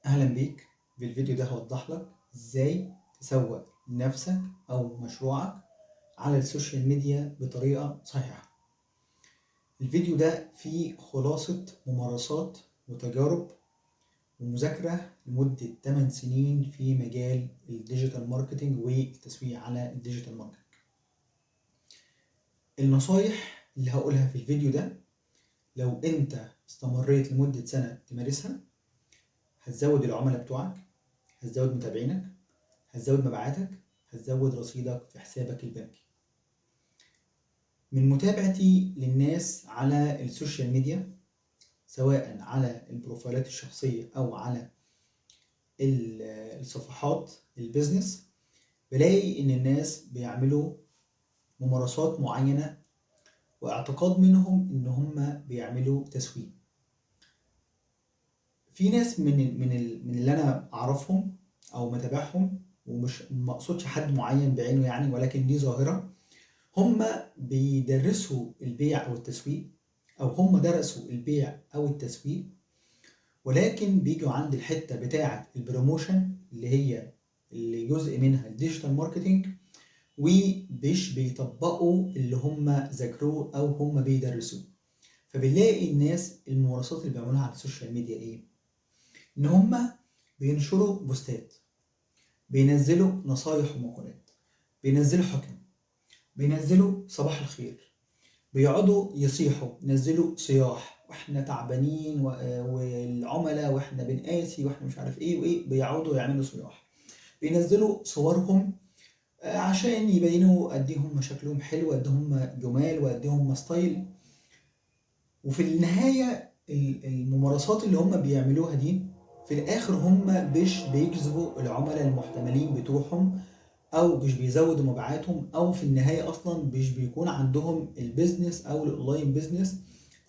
أهلا بيك. في الفيديو ده هوضح لك إزاي تسوق لنفسك أو مشروعك على ال social media بطريقة صحيحة. الفيديو ده فيه خلاصة ممارسات وتجارب ومذاكرة لمدة 8 سنين في مجال ال digital marketing والتسويق على ال digital marketing. النصايح اللي هقولها في الفيديو ده لو انت استمريت لمدة سنة تمارسها هتزود العملاء بتوعك، هتزود متابعينك، هتزود مبيعاتك، هتزود رصيدك في حسابك البنكي. من متابعتي للناس على ال social media سواء على البروفايلات الشخصية أو على الصفحات ال business بلاقي إن الناس بيعملوا ممارسات معينة واعتقاد منهم إن هم بيعملوا تسويق. في ناس من اللي أنا أعرفهم أو متابعهم، ومش ما أقصدش حد معين بعينه يعني، ولكن دي ظاهرة، هم بيدرسوا البيع أو التسويق أو هم درسوا البيع أو التسويق، ولكن بيجوا عند الحتة بتاعة ال promotion اللي هي اللي جزء منها ال digital marketing ومش بيطبقوا اللي هم ذاكروه أو هم بيدرسوه. فبنلاقي الناس الممارسات اللي بيعملوها على ال social media إيه؟ إن هم بينشروا بوستات، بينزلوا نصايح ومقالات، بينزلوا حكم، بينزلوا صباح الخير، بيقعدوا يصيحوا، ينزلوا صياح واحنا تعبانين والعملاء واحنا بنقاسي واحنا مش عارف ايه وايه، بيقعدوا يعملوا صياح، بينزلوا صورهم عشان يبينوا قد ايه هم شكلهم حلو، قد هم جمال، وقد هم style. وفي النهاية الممارسات اللي هم بيعملوها دي في الاخر هم مش بيجذبوا العملاء المحتملين بتوعهم، او مش بيزودوا مبيعاتهم، او في النهاية اصلا مش بيكون عندهم ال business او ال online business،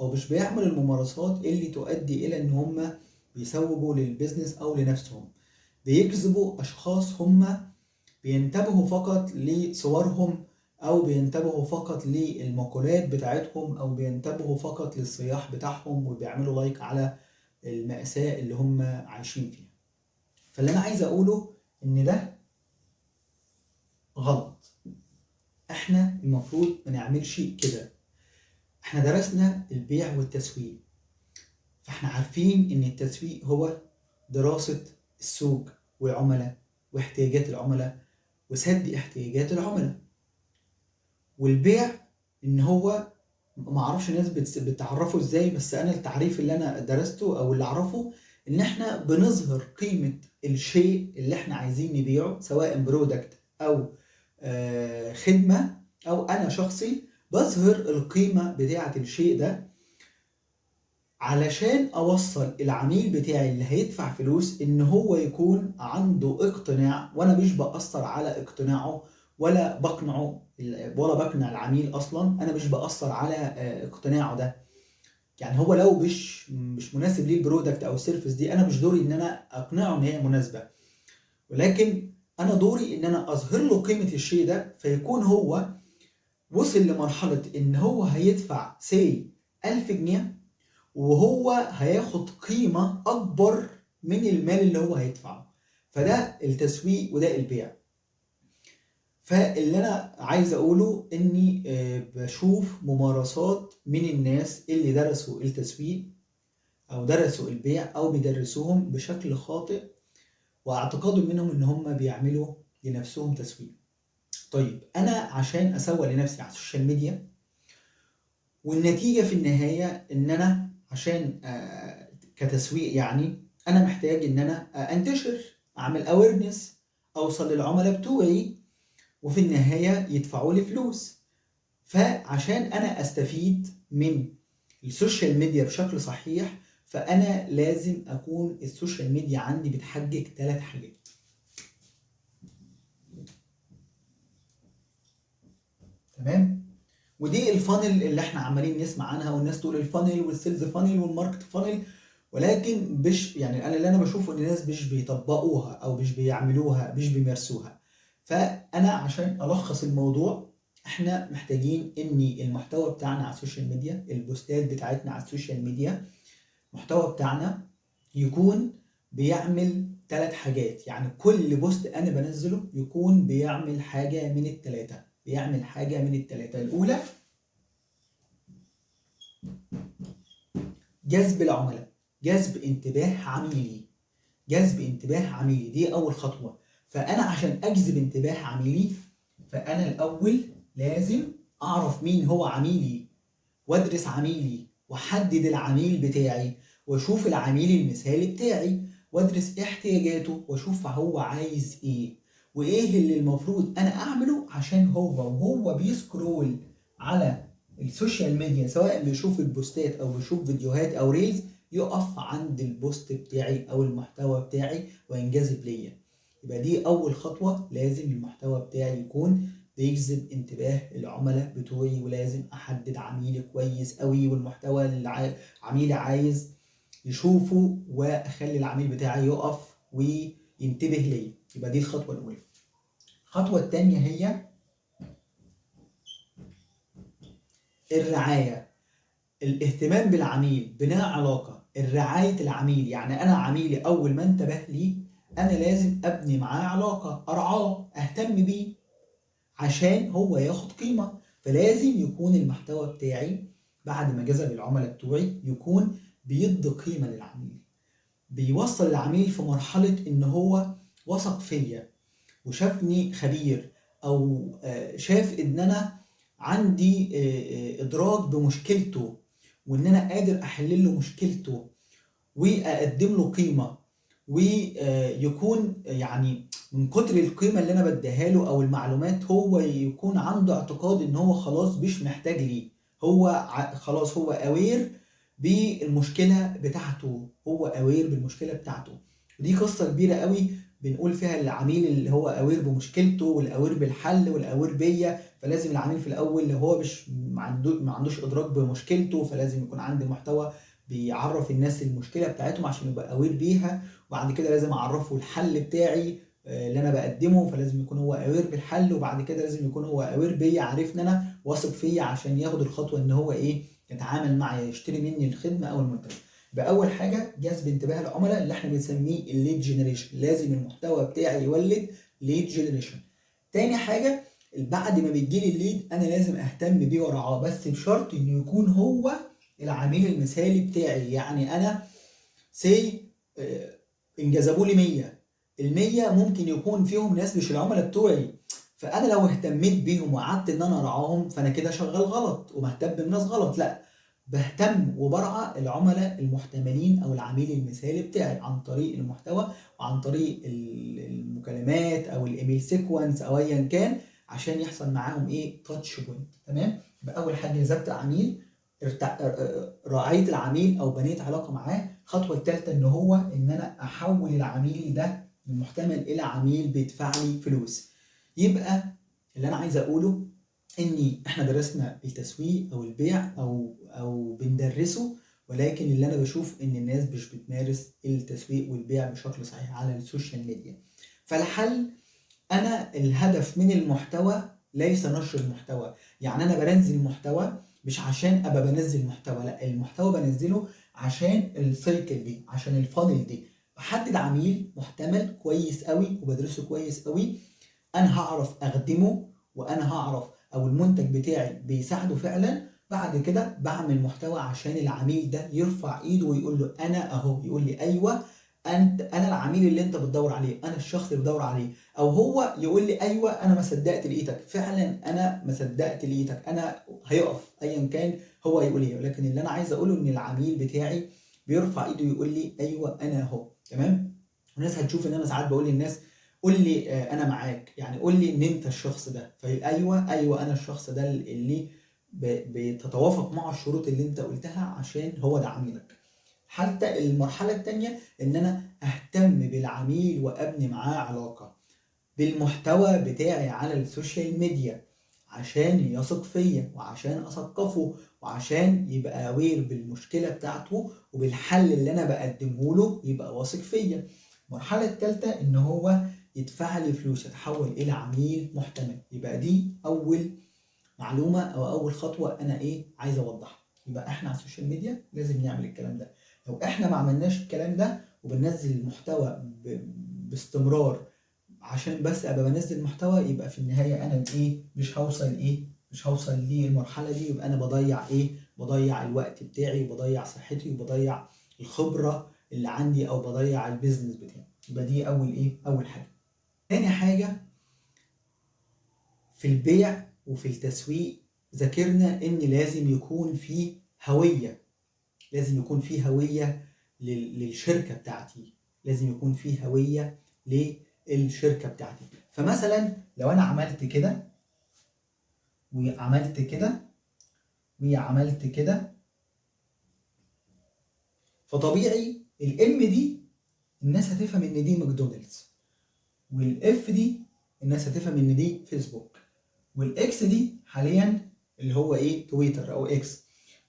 او مش بيعمل الممارسات اللي تؤدي الى ان هم بيسوقوا لل business او لنفسهم. بيجذبوا اشخاص هم بينتبهوا فقط لصورهم، او بينتبهوا فقط للمقالات بتاعتهم، او بينتبهوا فقط للصياح بتاعهم، وبيعملوا like على المأساة اللي هم عايشين فيها. فاللي انا عايز اقوله ان ده غلط، احنا المفروض ما نعملش كده. احنا درسنا البيع والتسويق، فاحنا عارفين ان التسويق هو دراسة السوق والعملاء واحتياجات العملاء وسد احتياجات العملاء، والبيع ان هو ما اعرفش الناس بتعرفه ازاي، بس انا التعريف اللي انا درسته او اللي اعرفه ان احنا بنظهر قيمة الشيء اللي احنا عايزين نبيعه، سواء product او خدمة او انا شخصي بظهر القيمة بتاعة الشيء ده علشان اوصل العميل بتاعي اللي هيدفع فلوس ان هو يكون عنده اقتناع، وانا مش بأثر على اقتناعه ولا بقنعه ولا بقنع العميل اصلا، انا مش بأثر على اقتناعه ده. يعني هو لو مش مناسب ليه ال product او ال service دي، انا مش دوري ان انا اقنعه ان هي مناسبة، ولكن انا دوري ان انا اظهر له قيمة الشيء ده، فيكون هو وصل لمرحلة ان هو هيدفع سي 1000 جنيه وهو هياخد قيمة اكبر من المال اللي هو هيدفعه. فده التسويق وده البيع. فاللي انا عايز اقوله اني بشوف ممارسات من الناس اللي درسوا التسويق او درسوا البيع او بيدرسوهم بشكل خاطئ، واعتقادهم منهم ان هم بيعملوا لنفسهم تسويق. طيب انا عشان اسوق لنفسي على ال social media، والنتيجة في النهاية ان انا عشان كتسويق يعني انا محتاج ان انا انتشر، اعمل awareness، اوصل للعملاء بتوعي، وفي النهاية يدفعوا لي فلوس. فعشان انا استفيد من ال social media بشكل صحيح، فانا لازم اكون ال social media عندي بتحجج 3 حاجات. تمام؟ ودي ال funnel اللي احنا عمالين نسمع عنها، والناس تقول ال funnel وال sales funnel وال market funnel، ولكن مش يعني انا اللي انا بشوفه ان الناس مش بيطبقوها او مش بيعملوها، مش بيمارسوها. فانا عشان الخص الموضوع، احنا محتاجين ان المحتوى بتاعنا على ال social media، البوستات بتاعتنا على ال social media، المحتوى بتاعنا يكون بيعمل 3 حاجات. يعني كل post انا بنزله يكون بيعمل حاجة من الثلاثة، بيعمل حاجة من الثلاثة. الاولى جذب العملاء، جذب انتباه عميلي، جذب انتباه عميلي، دي اول خطوة. فانا عشان اجذب انتباه عميلي فانا الاول لازم اعرف مين هو عميلي، وادرس عميلي، واحدد العميل بتاعي، واشوف العميل المثالي بتاعي، وادرس احتياجاته، واشوف هو عايز ايه، وايه اللي المفروض انا اعمله عشان هو وهو بي scroll على ال social media، سواء بيشوف البوستات او بيشوف فيديوهات او reels، يقف عند ال post بتاعي او المحتوى بتاعي وينجذب ليا. يبقى دي اول خطوة، لازم المحتوى بتاعي يكون بيجذب انتباه العملاء بتوعي، ولازم احدد عميلي كويس قوي، والمحتوى اللي عميلي عايز يشوفه، واخلي العميل بتاعي يقف وينتبه ليا. يبقى دي الخطوة الاولى. الخطوة الثانية هي الرعاية، الاهتمام بالعميل، بناء علاقة، الرعاية العميل. يعني انا عميلي اول ما انتبه لي انا لازم ابني معاه علاقة، ارعاه، اهتم بيه عشان هو ياخد قيمة. فلازم يكون المحتوى بتاعي بعد ما جذب العملاء بتوعي يكون بيدي قيمة للعميل، بيوصل العميل في مرحلة ان هو وثق فيا وشافني خبير، او شاف ان انا عندي ادراك بمشكلته، وان انا قادر احل له مشكلته واقدم له قيمة، ويكون يعني من كتر القيمة اللي انا بديها له او المعلومات هو يكون عنده اعتقاد ان هو خلاص مش محتاج لي، هو خلاص هو aware بالمشكلة بتاعته، هو aware بالمشكلة بتاعته. ودي قصة كبيرة قوي بنقول فيها العميل اللي هو aware بمشكلته، وال aware بالحل، وال aware بيا. فلازم العميل في الاول لو هو مش ما عندوش ادراك بمشكلته، فلازم يكون عندي محتوى بيعرف الناس المشكلة بتاعتهم عشان يبقى aware بيها. وبعد كده لازم اعرفه الحل بتاعي اللي انا بقدمه، فلازم يكون هو aware بالحل. وبعد كده لازم يكون هو aware بيا، عارفني انا، واثق فيا عشان ياخد الخطوة ان هو ايه، يتعامل معايا، يشتري مني الخدمة او المنتج. باول حاجة جذب انتباه العملاء اللي احنا بنسميه ال lead generation، لازم المحتوى بتاعي يولد lead generation. تاني حاجة بعد ما بيجيلي ال lead انا لازم اهتم بيه وارعاه، بس بشرط انه يكون هو العميل المثالي بتاعي. يعني انا say انجذبوا لي 100، ال100 ممكن يكون فيهم ناس مش العملاء بتوعي، فانا لو اهتميت بيهم وقعدت ان انا ارعاهم فانا كده شغال غلط ومهتم بالناس غلط. لا، بهتم وبرعى العملاء المحتملين او العميل المثالي بتاعي عن طريق المحتوى وعن طريق المكالمات او ال email sequence او ايا كان، عشان يحصل معاهم ايه، touch point. تمام. يبقى اول حاجة جذبت عميل، رعاية العميل او بنيت علاقة معاه. الخطوة الثالثة ان هو ان انا احول العميل ده المحتمل الى عميل بيدفع لي فلوس. يبقى اللي انا عايز اقوله ان احنا درسنا التسويق او البيع او بندرسه، ولكن اللي انا بشوف ان الناس مش بتمارس التسويق والبيع بشكل صحيح على ال social media. فالحل، انا الهدف من المحتوى ليس نشر المحتوى. يعني انا بنزل محتوى مش عشان ابقى بنزل محتوى، لا، المحتوى بنزله عشان ال cycle دي، عشان ال funnel دي. بحدد عميل محتمل كويس قوي وبدرسه كويس قوي، انا هعرف اخدمه وانا هعرف او المنتج بتاعي بيساعده فعلا. بعد كده بعمل محتوى عشان العميل ده يرفع ايده ويقول له انا اهو، يقول لي ايوه انت، انا العميل اللي انت بتدور عليه، انا الشخص اللي بتدور عليه. او هو يقول لي ايوه انا ما صدقت لقيتك، فعلا انا ما صدقت لقيتك، انا هيقف ايا كان هو يقول ايه. ولكن اللي انا عايز اقوله ان العميل بتاعي بيرفع ايده ويقول لي ايوه انا اهو. تمام. والناس هتشوف ان انا ساعات بقول للناس قول لي انا معاك، يعني قول لي ان انت الشخص ده، فايوه ايوه انا الشخص ده اللي بتتوافق مع الشروط اللي انت قلتها، عشان هو ده عميلك. حتى المرحلة الثانية ان انا اهتم بالعميل وابني معاه علاقة بالمحتوى بتاعي على ال social media عشان يثق فيا وعشان اثقفه وعشان يبقى aware بالمشكلة بتاعته وبالحل اللي انا بقدمه له، يبقى واثق فيا. المرحلة الثالثة ان هو يدفع لي فلوس، يتحول الى عميل محتمل. يبقى دي اول معلومة او اول خطوة انا ايه عايز اوضحها. يبقى احنا على ال social media لازم نعمل الكلام ده، لو احنا ما عملناش الكلام ده وبننزل محتوى باستمرار عشان بس ابقى بنزل محتوى، يبقى في النهاية انا ايه، مش هوصل ايه، مش هوصل للمرحلة دي. يبقى انا بضيع ايه، بضيع الوقت بتاعي وبضيع صحتي وبضيع الخبرة اللي عندي او بضيع ال business بتاعي. يبقى دي اول ايه، اول حاجة. تاني حاجة في البيع وفي التسويق، ذاكرنا ان لازم يكون في هوية، لازم يكون في هوية للشركة بتاعتي، لازم يكون في هوية للشركة بتاعتي. فمثلا لو انا عملت كده وعملت كده وعملت كده، فطبيعي ال M دي الناس هتفهم ان دي ماكدونالدز، وال F دي الناس هتفهم ان دي فيسبوك، وال X دي حاليا اللي هو ايه، تويتر او اكس،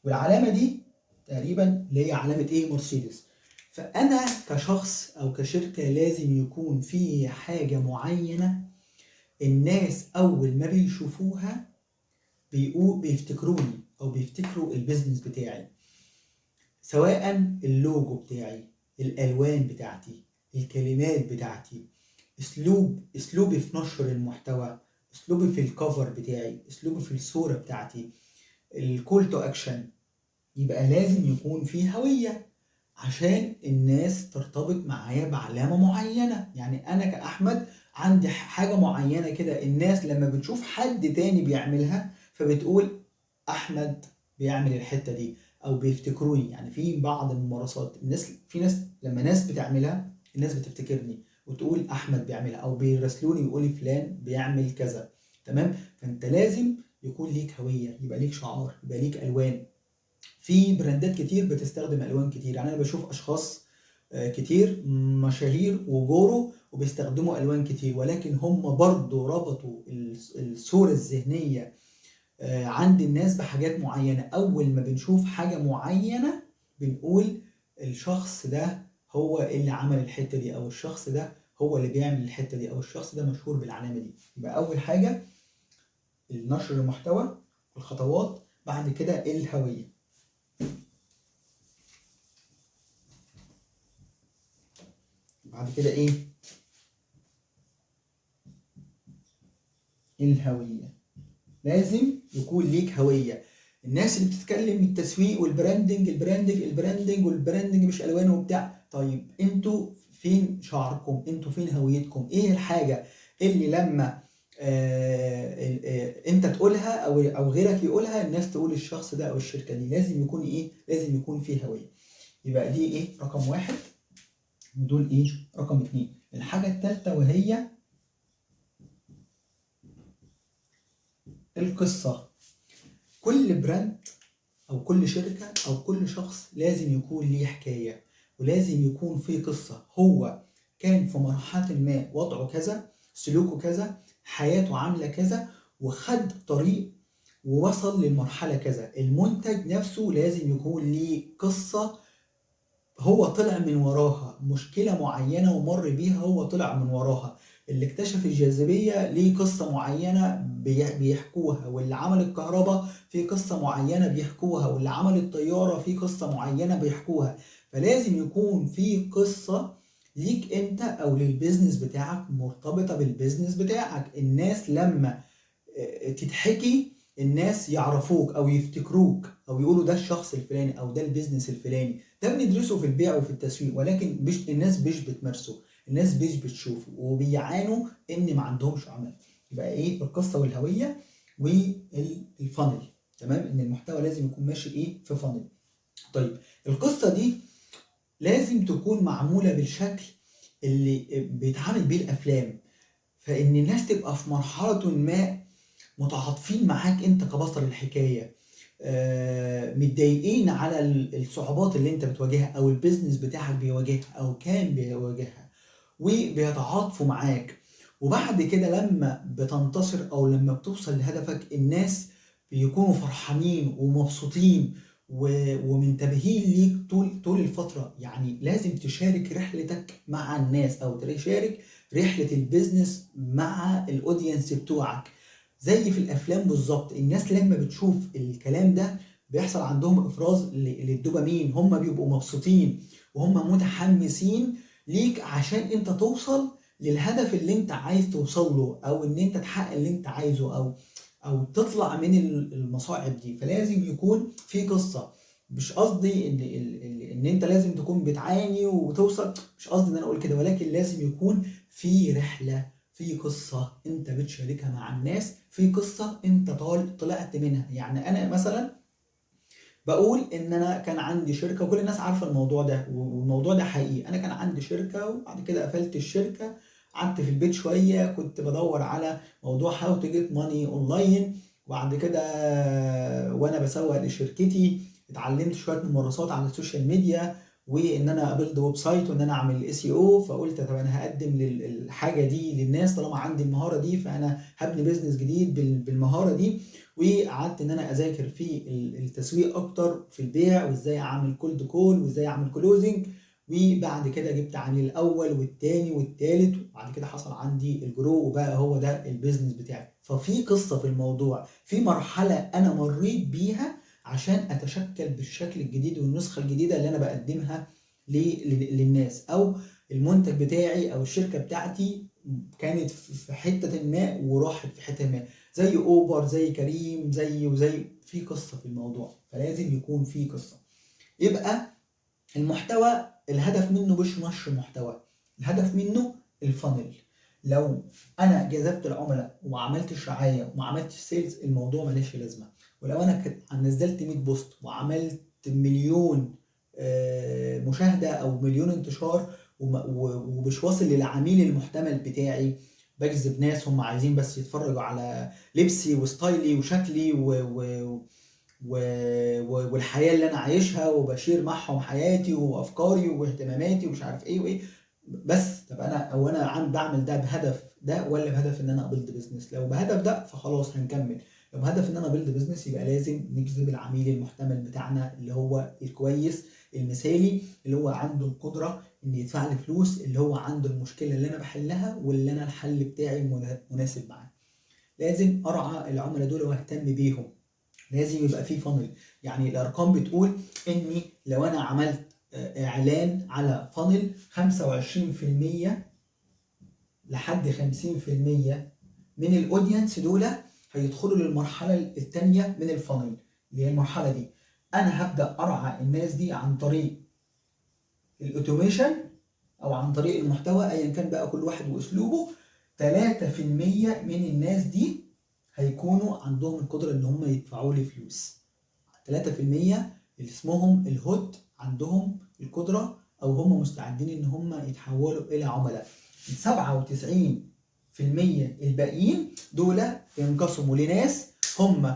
والعلامة دي تقريبا اللي هي علامة ايه، مرسيدس. فانا كشخص او كشركة لازم يكون في حاجة معينة الناس اول ما بيشوفوها بيفتكروني او بيفتكروا ال business بتاعي، سواء اللوجو بتاعي، الالوان بتاعتي، الكلمات بتاعتي، اسلوبي في نشر المحتوى، اسلوبي في ال cover بتاعي، اسلوبي في الصورة بتاعتي، ال call to action. يبقى لازم يكون في هوية عشان الناس ترتبط معايا بعلامة معينة. يعني انا كأحمد عندي حاجة معينة كده، الناس لما بتشوف حد تاني بيعملها فبتقول احمد بيعمل الحتة دي او بيفتكروني. يعني في بعض الممارسات الناس، في ناس لما ناس بتعملها الناس بتفتكرني وتقول احمد بيعملها، او بيراسلوني ويقولي فلان بيعمل كذا. تمام؟ فانت لازم يكون ليك هوية، يبقى ليك شعار، يبقى ليك الوان. في براندات كتير بتستخدم الوان كتير، يعني انا بشوف اشخاص كتير مشاهير وجورو وبيستخدموا الوان كتير، ولكن هم برضو ربطوا الصورة الذهنية عند الناس بحاجات معينة. اول ما بنشوف حاجة معينة بنقول الشخص ده هو اللي عمل الحتة دي، او الشخص ده هو اللي بيعمل الحتة دي، او الشخص ده مشهور بالعلامة دي. يبقى اول حاجة النشر المحتوى، الخطوات، بعد كده الهوية. بعد كده ايه؟ الهوية. لازم يكون ليك هوية. الناس اللي بتتكلم التسويق وال branding، ال branding ال branding وال branding مش الوان وبتاع، طيب انتوا فين شعاركم؟ انتوا فين هويتكم؟ ايه الحاجة اللي لما انت تقولها او غيرك يقولها الناس تقول الشخص ده او الشركة دي؟ لازم يكون ايه؟ لازم يكون فيه هوية. يبقى دي ايه؟ رقم واحد، ودول ايه؟ رقم اتنين. الحاجة التالتة وهي القصة. كل brand او كل شركة او كل شخص لازم يكون ليه حكاية، ولازم يكون فيه قصة. هو كان في مرحلة ما وضعه كذا، سلوكه كذا، حياته عاملة كذا، وخد طريق ووصل للمرحلة كذا. المنتج نفسه لازم يكون ليه قصة هو طلع من وراها، مشكلة معينة ومر بيها هو طلع من وراها. اللي اكتشف الجاذبية ليه قصة معينة بيحكوها، واللي عمل الكهرباء في قصة معينة بيحكوها، واللي عمل الطيارة في قصة معينة بيحكوها. فلازم يكون في قصة ليك انت او لل business بتاعك، مرتبطة بال business بتاعك. الناس لما تتحكي الناس يعرفوك او يفتكروك او يقولوا ده الشخص الفلاني او ده ال business الفلاني. ده بندرسه في البيع وفي التسويق، ولكن الناس مش بتمارسه، الناس مش بتشوفه، وبيعانوا ان ما عندهمش عمل. يبقى ايه؟ القصة والهوية وال funnel. تمام؟ ان المحتوى لازم يكون ماشي ايه؟ في funnel. طيب القصة دي لازم تكون معمولة بالشكل اللي بيتعامل بيه الافلام، فان الناس تبقى في مرحلة ما متعاطفين معاك انت كبطل الحكاية، متضايقين على الصعوبات اللي انت بتواجهها او ال business بتاعك بيواجهها او كان بيواجهها، وبيتعاطفوا معاك. وبعد كده لما بتنتصر او لما بتوصل لهدفك الناس بيكونوا فرحانين ومبسوطين ومنتبهين ليك طول الفترة. يعني لازم تشارك رحلتك مع الناس او تشارك رحلة ال business مع ال audience بتوعك، زي في الافلام بالظبط. الناس لما بتشوف الكلام ده بيحصل عندهم افراز للدوبامين، هم بيبقوا مبسوطين وهم متحمسين ليك عشان انت توصل للهدف اللي انت عايز توصل له، او ان انت تحقق اللي انت عايزه، او تطلع من المصاعب دي. فلازم يكون في قصة. مش قصدي ان انت لازم تكون بتعاني وتوصل، مش قصدي ان انا اقول كده، ولكن لازم يكون في رحله، في قصة انت بتشاركها مع الناس، في قصة انت طلعت منها. يعني انا مثلا بقول ان انا كان عندي شركة، وكل الناس عارفه الموضوع ده والموضوع ده حقيقي. انا كان عندي شركة وبعد كده قفلت الشركة، قعدت في البيت شوية، كنت بدور على موضوع how to get money online، وبعد كده وانا بسوق لشركتي اتعلمت شوية ممارسات على ال social media، وان انا ا build website، وان انا اعمل SEO. فقلت طب انا هقدم الحاجة دي للناس طالما عندي المهارة دي، فانا هبني business جديد بالمهاره دي. وقعدت ان انا اذاكر في التسويق اكتر، في البيع، وازاي اعمل cold call، وازاي اعمل closing. وبعد كده جبت عميل الاول والتاني والتالت، وبعد كده حصل عندي ال grow، وبقى هو ده ال business بتاعي. ففي قصة في الموضوع، في مرحلة انا مريت بيها عشان اتشكل بالشكل الجديد والنسخة الجديدة اللي انا بقدمها للناس، او المنتج بتاعي او الشركة بتاعتي كانت في حتة ما وراحت في حتة ما، زي اوبر، زي كريم، زي وزي. في قصة في الموضوع، فلازم يكون في قصة. يبقى المحتوى الهدف منه مش نشر محتوى، الهدف منه ال funnel. لو انا جذبت العملاء وما عملتش رعاية وما عملتش sales، الموضوع ماليش لازمه. ولو انا نزلت 100 post وعملت مليون مشاهده او مليون انتشار ومش واصل للعميل المحتمل بتاعي، بجذب ناس هم عايزين بس يتفرجوا على لبسي و style ي وشكلي والحياة اللي انا عايشها، وب share معهم حياتي وافكاري واهتماماتي ومش عارف ايه وايه بس. طب انا او انا عم بعمل ده بهدف ده ولا بهدف ان انا ا build business؟ لو بهدف ده فخلاص هنكمل، لو بهدف ان انا ا build business يبقى لازم نجذب العميل المحتمل بتاعنا اللي هو الكويس المثالي، اللي هو عنده القدرة ان يدفع لي فلوس، اللي هو عنده المشكلة اللي انا بحلها واللي انا الحل بتاعي مناسب معاه. لازم ارعى العملاء دول واهتم بيهم، لازم يبقى في funnel. يعني الارقام بتقول اني لو انا عملت اعلان على funnel 25% لحد 50% من ال audience دول هيدخلوا للمرحلة الثانية من ال funnel، اللي هي المرحلة دي انا هبدا ارعى الناس دي عن طريق ال automation او عن طريق المحتوى، ايا كان بقى كل واحد واسلوبه. 3% من الناس دي هيكونوا عندهم القدرة ان هم يدفعوا لي فلوس. 3% اللي اسمهم ال hot عندهم القدرة او هم مستعدين ان هم يتحولوا الى عملاء. 97% الباقيين دول ينقسموا لناس هم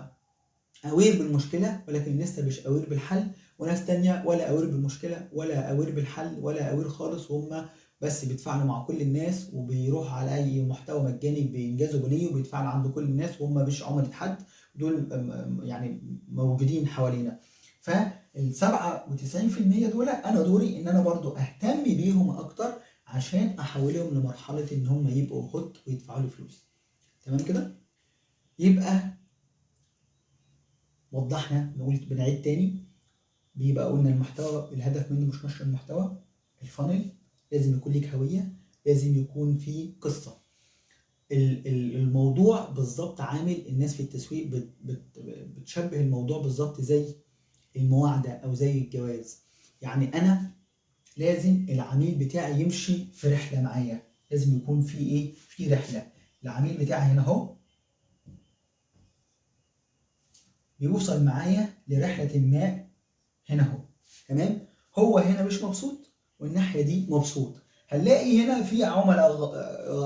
aware بالمشكلة ولكن لسه مش aware بالحل، وناس تانية ولا aware بالمشكلة ولا aware بالحل ولا aware خالص، وهم بس بيتفاعلوا مع كل الناس وبيروحوا على اي محتوى مجاني بينجذبوا ليه وبيتفاعلوا عند كل الناس وهم مش عملاء حد. دول يعني موجودين حوالينا. فال 97% دول انا دوري ان انا برضو اهتم بيهم اكتر عشان احولهم لمرحلة ان هم يبقوا hot ويدفعوا لي فلوس. تمام كده؟ يبقى وضحنا، نقول بنعيد تاني، بيبقى قلنا المحتوى الهدف منه مش نشر المحتوى، ال funnel لازم يكون ليك هوية، لازم يكون في قصة. الموضوع بالظبط عامل الناس في التسويق بتشبه الموضوع بالظبط زي المواعدة أو زي الجواز. يعني أنا لازم العميل بتاعي يمشي في رحلة معايا، لازم يكون في إيه؟ في رحلة. العميل بتاعي هنا أهو بيوصل معايا لرحلة ما هنا أهو، تمام؟ هو هنا مش مبسوط والناحية دي مبسوط. هنلاقي هنا في عملاء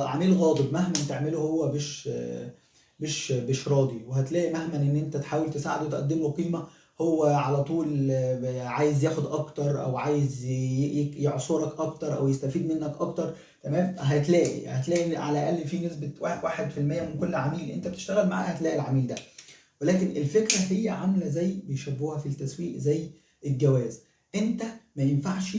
عميل غاضب مهما تعمله هو مش راضي، وهتلاقي مهما ان انت تحاول تساعده وتقدم له قيمة هو على طول عايز ياخد اكتر او عايز يعصرك اكتر او يستفيد منك اكتر. تمام؟ هتلاقي على الاقل في نسبه 1% من كل عميل انت بتشتغل معاه هتلاقي العميل ده. ولكن الفكرة هي عامله زي بيشبهوها في التسويق زي الجواز. انت ما ينفعش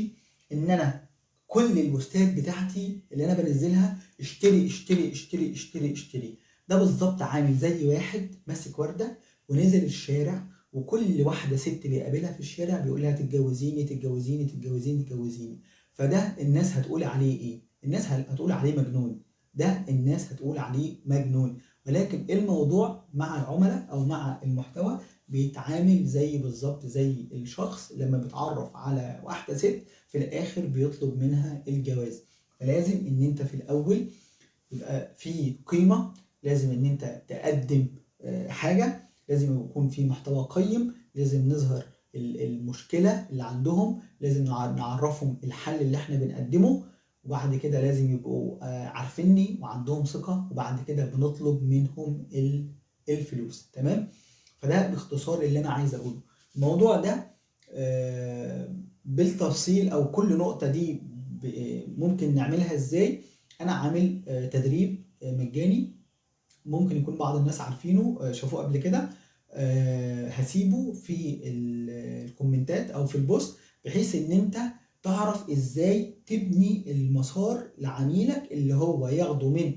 ان انا كل البوستات بتاعتي اللي انا بنزلها اشتري اشتري اشتري اشتري اشتري. ده بالظبط عامل زي واحد ماسك ورده ونزل الشارع وكل واحدة ست بيقابلها في الشارع بيقول لها تتجوزيني تتجوزيني تتجوزيني تتجوزيني. فده الناس هتقول عليه ايه؟ الناس هتقول عليه مجنون. ده الناس هتقول عليه مجنون. ولكن الموضوع مع العملاء او مع المحتوى بيتعامل زي بالظبط زي الشخص لما بيتعرف على واحدة ست في الاخر بيطلب منها الجواز. فلازم ان انت في الاول يبقى في قيمة، لازم ان انت تقدم حاجة، لازم يكون في محتوى قيم، لازم نظهر المشكلة اللي عندهم، لازم نعرفهم الحل اللي احنا بنقدمه، وبعد كده لازم يبقوا عارفيني وعندهم ثقة، وبعد كده بنطلب منهم الفلوس. تمام؟ فده باختصار اللي انا عايز اقوله. الموضوع ده بالتفصيل او كل نقطة دي ممكن نعملها ازاي، انا عامل تدريب مجاني ممكن يكون بعض الناس عارفينه، شافوه قبل كده، هسيبه في الكومنتات او في ال post، بحيث ان انت تعرف ازاي تبني المسار لعميلك اللي هو ياخده من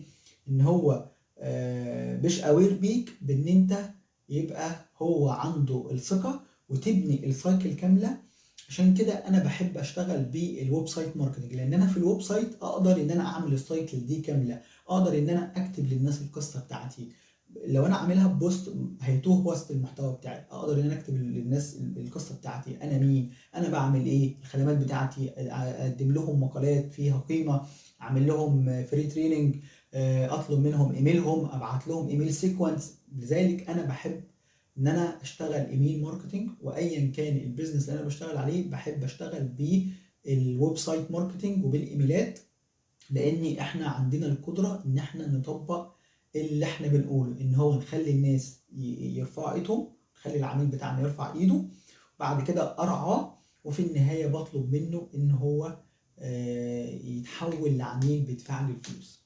ان هو مش aware بيك، بان انت يبقى هو عنده الثقة، وتبني ال cycle كاملة. عشان كده انا بحب اشتغل بال website marketing، لان انا في ال website اقدر ان انا اعمل ال cycle دي كاملة، اقدر ان انا اكتب للناس القصة بتاعتي. لو انا عاملها ب post هيتوه وسط المحتوى بتاعي، اقدر ان انا اكتب للناس القصة بتاعتي، انا مين، انا بعمل ايه، الخدمات بتاعتي، اقدم لهم مقالات فيها قيمة، اعمل لهم free training، اطلب منهم ايميلهم، ابعت لهم email sequence. لذلك انا بحب ان انا اشتغل email marketing، وايا كان ال business اللي انا بشتغل عليه بحب اشتغل بال website marketing وبالايميلات، لان احنا عندنا القدرة ان احنا نطبق اللي احنا بنقوله، ان هو نخلي الناس يرفعوا ايدهم، نخلي العميل بتاعنا يرفع ايده، بعد كده ارعاه، وفي النهاية بطلب منه ان هو يتحول لعميل بيدفع لي الفلوس.